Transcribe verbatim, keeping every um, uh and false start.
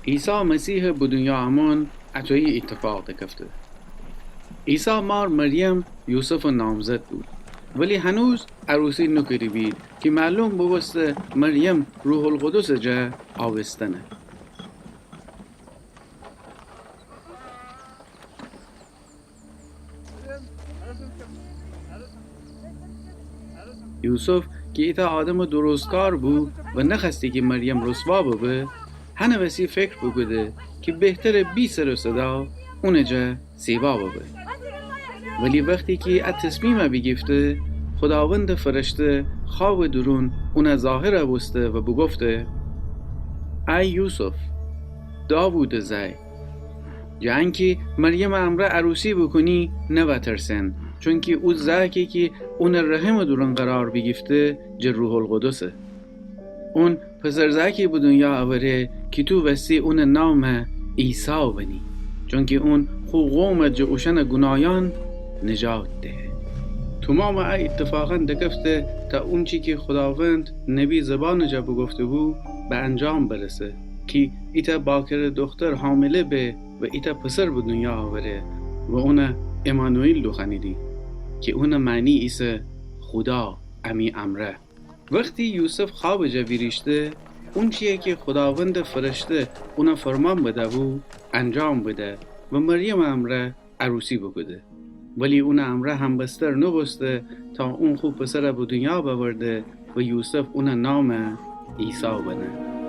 عیسی مسیحٚ به دونیا امون اطویی ایتفاق دکفته. عیسی مار مریم یوسفٚ نامزد بو، ولی هنوز عروسی نوکوده بید کی معلوم بوبوسته مریم روح‌القدسٚ جا آوستنه. یوسف کی ایتأ آدمٚ درستکار بو و نخوأستی کی مریم رسوا ببه، هنٚ وسی فکر بوکوده کی بهتره بی سر و صدا اونٚ جا سیوا ببه. ولی وختی کی ا تصمیم بیگیفته، خوداوندٚ فرشته خوأبٚ دورون اون ظاهر بوسته و بوگفته: ای یوسف، داوودٚ زأی، جٚه انکی مریمٚ امرأ عروسی بوکونی، نوأترسن، چونکی او زأکی کی اونٚ رحمٚ دورون قرار بیگیفته، جٚه روح‌القدسه. اون پسر زأکی به دونیا اوره کی تو وستی اونٚ نام عیسی بنی، چونکی اون خو قوم جٚه اوشأنٚ گونایأن نجات دهه. تومامٚ ا ایتفاقأن دکفته تا اونچی کی خوداوند نبی زبانٚ جا بوگفته‌بو، به انجام برسه کی ایتأ باکرٚ دوختر حامله به و ایتأ پسر به دونیا اوره و اون عمانوئیل دوخوأنیدی، کی اونٚ معنی ایسه خودا امی امرأ. وختی یوسف خوأبٚ جا ویریشته، اونچیی کی خوداوندٚ فرشته اون فرمان بده‌بو، انجام بده و مریمٚ امرأ عروسی بوکوده. ولی اونٚ امرأ همبستر نوبوسته تا اون خو پسر به دونیا بأورده و یوسف اونٚ نام عیسی بنه.